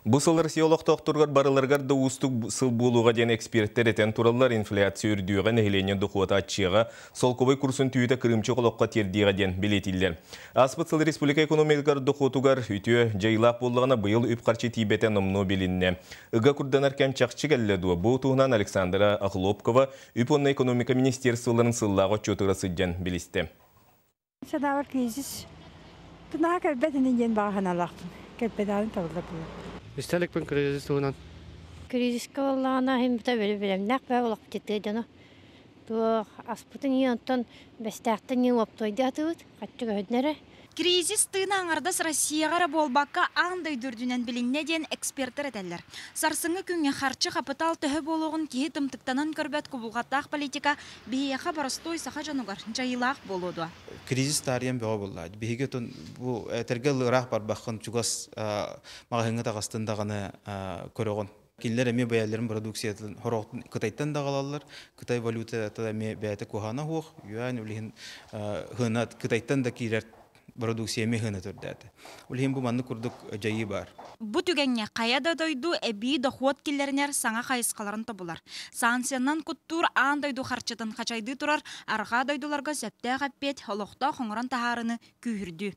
Бу сыл Россия олохтоохторугар барыларыгар да уустук сыл буолуоҕа диэн эксперттэр этэн тураллар. Инфляция үрдүөҕэ, нэһилиэнньэ дохуота аччыаҕа, солкуобай курсун түүтэ кырыымчык олоххо тиэрдиэҕэ диэн бэлиэтииллэр. Ааспыт сыл республика экономикатыгар дохуотугар үтүө дьайыылаах буоллаҕына, быйыл үп-харчы тиийбэтэ номнуо билиннэ. Ыга курданар кэм чахчы кэллэ дуо? Бу туһунан Александра Охлопкова үп уонна экономика министерстволарын сыллааҕы отчуотугар сылдьан билистэ. Санаабар кризис наһаа кэлбэт ини диэн баҕа санаалаахпын. Кэлбэтэҕин табыллар буолуо. Истэликпин кризис туһунан. Кризискэ буоллаҕына иһин бэлэмнээх бөҕө олохпут дьоно. Туох аспытын иһин онтон бэстээхтэн иһин уоптуойдуу атыбыт, хаччы көһүннэ эрэ. Кризис тыына аҥардас Россияҕа эрэ буолбакка, аан дойду үрдүнэн билиннэ диэн экспертэр этэллэр. Сарсыҥҥы күҥҥэ харчы хапытаал төһө буолуоҕун киһи тымтыктанан көрбөт кубулҕаттаах политика биһиэхэ боростуой саха дьонугар дьайыылаах буолуо дуо? Кризис таарыйан бөҕө буолла. Биһиги отон бу этэргэ ыраах барбаххын чугас маҕаһыыҥҥа таҕыстын даҕаны көрөҕүн. Кинилэр эмиэ бэйэлэрин продукциятын сороҕун Кытайтан да аҕалаллар. Кытай валютата эмиэ бэйэтэ куһаҕана суох. Юань улиһин хына Кытайтан да киирэр продукция эмиэ хына төрдөөтө. Улиһин бу маннык курдук дьайыы баар. Бу түгэҥҥэ хайа да дойду эбии дохуот киллэринэр саҥа хайысхаларын тобулар. Санкциянан куттуур аан дойду харчытын хачайдыы турар арҕаа дойдуларга сөптөөх эппиэт олохтоох оҥорон таһаарыыны күүһүрдүү.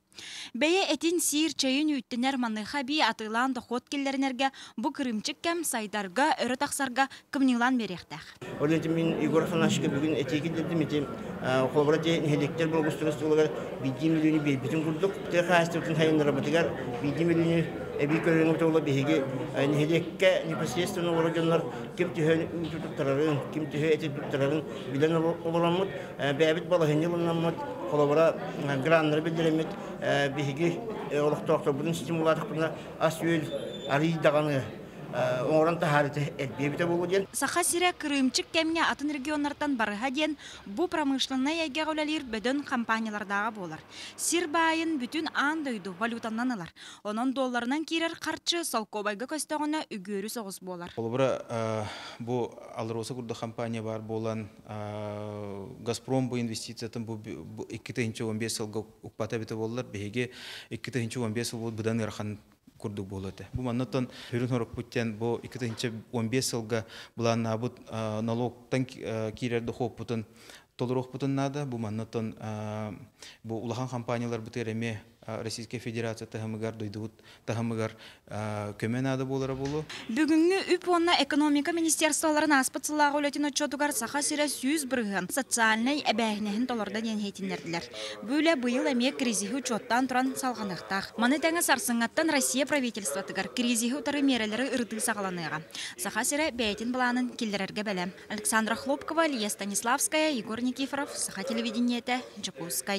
Бэйэ этин сиир чэйин үүттэнэр маныаха эбии атыылаан дохуот киллэринэргэ бу кырыымчык кэм сайдарга, өрө тахсарга кымньыылаан биэриэхтээх. Ол иһин мин Егор Афанасьевичка бүгүн этии киллэрдим ити холобура дьэ нэһилиэктэр благоустройстволарыгар биирдии мөлүйүөнү биэрбитин курдук тыа хаһаайыстыбатын сайыннарабытыгар биирдии мөлүйүөнү эбии көрөрүҥ буола биһиги нэһилиэккэ непосредственно олорор дьоннор ким төһө үүтү туттарарын, ким төһө эти туттарарын билэн олороммут, бэйэбит балаһыанньа ылынаммыт, холобура граннары биллэрэммит биһиги олохтоохторбутун стимулаатахпытына ас-үөл арыый даҕаны оҥорон таһаарыыта элбиэбитэ буолуо диэн. Саха сирэ кырыымчык кэмҥэ атын регионнартан барыһа диэн бу промышленнай эйгэҕэ үлэлиир бөдөҥ компаниялардааҕа буолар. Сир баайын бүтүн аан дойду валютанан ылар. Онон долларынан киирэр харчы солкуобайга көстөҕүнэ үгүөрү соҕус буолар. Холобура, бу АЛРОСА курдук компания баар буолан, Газпром бу инвестициятын бу 2015 сылга укпата эбитэ буоллар, биһиги 2015 сыл быдан ыарахан курдук буолуо этэ. Бу маннаттан сүрүн сорукпут диэн бу 2015 сылга былааннаабыт налогтан киирэр дохуоппутун толоруохпутун наада. Бу маннаттан бу улахан компанияларбытыгар эмиэ Российскай Федерация таһымыгар, дойдубут таһымыгар көмө наада буолара буолуо. Бүгүҥҥү үп уонна экономика министерстволарын ааспыт сыллааҕы үлэтин отчуотугар Саха сирэ 100% социальнай эбээһинэһин толордо диэн иһитиннэрдилэр. Бу үлэ быйыл эмиэ кризиһи учуоттаан туран салҕаныахтаах. Маны тэҥэ сарсыҥҥаттан Россия правительствотыгар кризиһи утары миэрэлэри ырытыы саҕаланыаҕа. Саха сирэ бэйэтин былаанын киллэрэргэ бэлэм. Александра Хлопкова, Лия Станиславская, Егор Никифоров, Саха телевидениетэ, Дьокуускай.